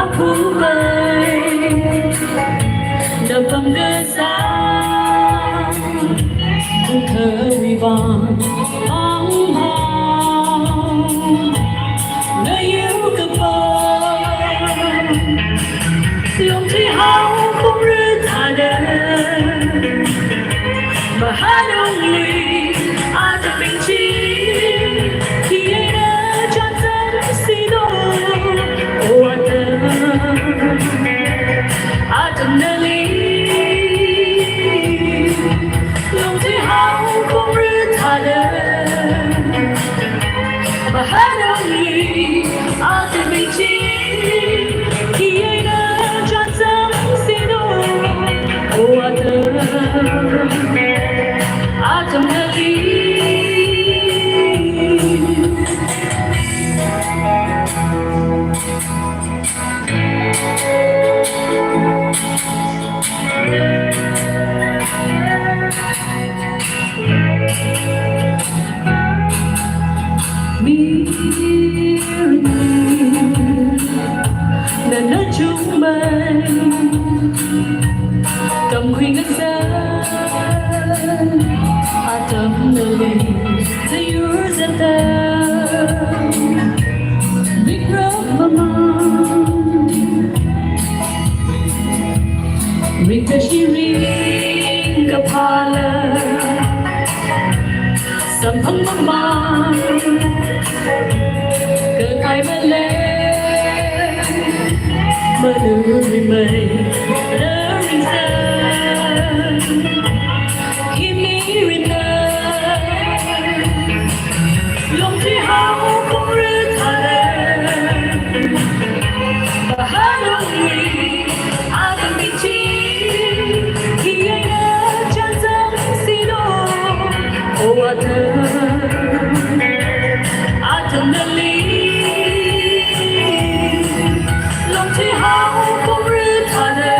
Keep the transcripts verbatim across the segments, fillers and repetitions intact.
Khumbai, dapam dasa, khawui vang, ang hao, na yu kapa, longthui hao kong ru thada, Mahānongli atam bingchi, khiyana chānsam sido, o atam, atam nali, longthui hao kong ru thada. Mahānongli atam bingchi, khiyana chānsam sido, o atam, atam nali. Mirin, nana chungmei, tamkhui ngasā, atam nali, tayur zata. Mikra mamang, ringkashi ringkaphala, samphang mamang, kakai malei, manurimei, raringzan. Hi mirinna, longthui hao kong ru thada. Mahānongli atam bingchi, khiyana chānsam sido, o atam, atam nali. Longthui hao kong ru thada.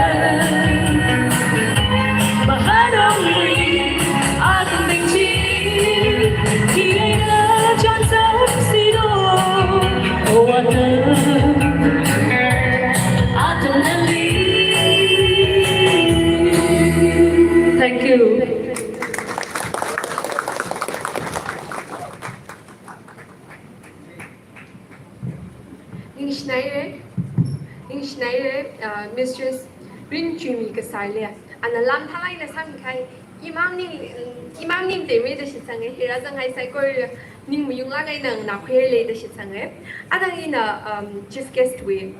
Mahānongli atam bingchi, khiyana chānsam sido, o atam, atam nali. Thank you. Ningshinaire, ningshinaire, uh, Mistress Rinchuimi Kasarli. Ana lam thālāk eina sāmikahai, imang ning, imang ning temeida shitsanga, hi rāzanghai saikora ning mayunglāk eina nganākhuirale da shitsanga. Atam ina, um, chief guest wui,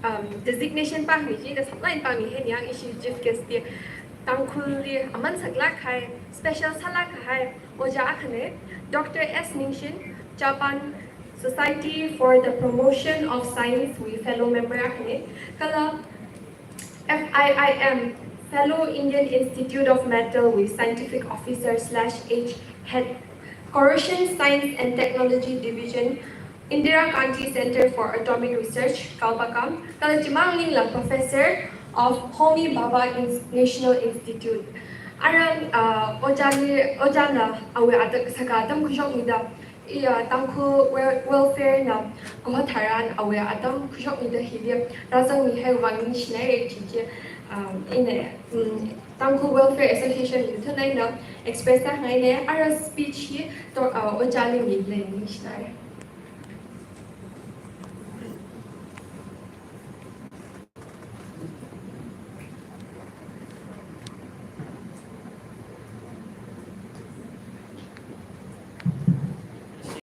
um, designation pāmi chida saklāk eina pāmihaira, ishi chief guest li Tangkhulli aman saklākkahai, special sālākkahai ojā akhana, Doctor S Ningshin, Japan Society for the Promotion of Science wui fellow member akhana, kala F I I M, Fellow Indian Institute of Metal wui scientific officer slash H head, Corrosion Science and Technology Division, Indira Gandhi Center for Atomic Research, Kalpakkam, kala chimang maningla Professor of Homi Bhabha Ins-, National Institute. Aram, uh, ojāli, ojāna awui atam, sākha atam khuishokmida, iya, Tangkhul wel-, welfare na kaho tharan awui atam khuishokmida hili rāzangmihai vang ningshinaire chi chi, um, ina, um, Tangkhul Welfare Association wui thutna ina express sāngaina, ara speech hi to, uh, ojāli milei, ningshinaire.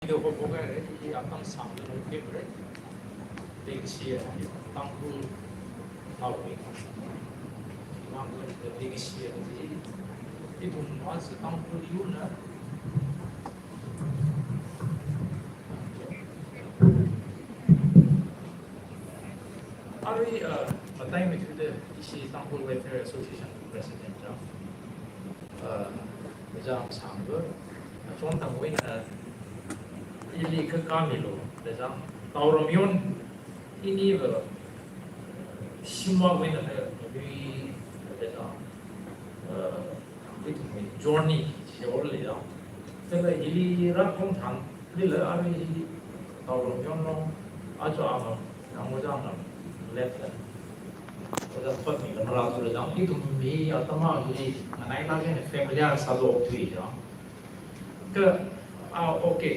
Video ko ko ka re, i atam sam lo ke re. Dengsi ya, Tangkhul, Tangkhul, Tangkhul, dengsi ya, i, ithum mas Tangkhul yuna. Arui, uh, mataimei thuda ishi Tangkhul Welfare Association President jang, uh, jang sangba, achon tangwui eina, uh, ili kakā milo, jang, Taoram yon, iniva, shimwui eina, uh, lui, jang, uh, ithumwui journey, sheo le jang. Kala ili rākhong thang, lila arui, Taoram yon no, ajo ama, Ang ojā ngam left la. Ojā thot mi lam rā tu la jang, ithum mi atam akhali, nganai la kene familiar sālok tui jang. Kha, ah, okay.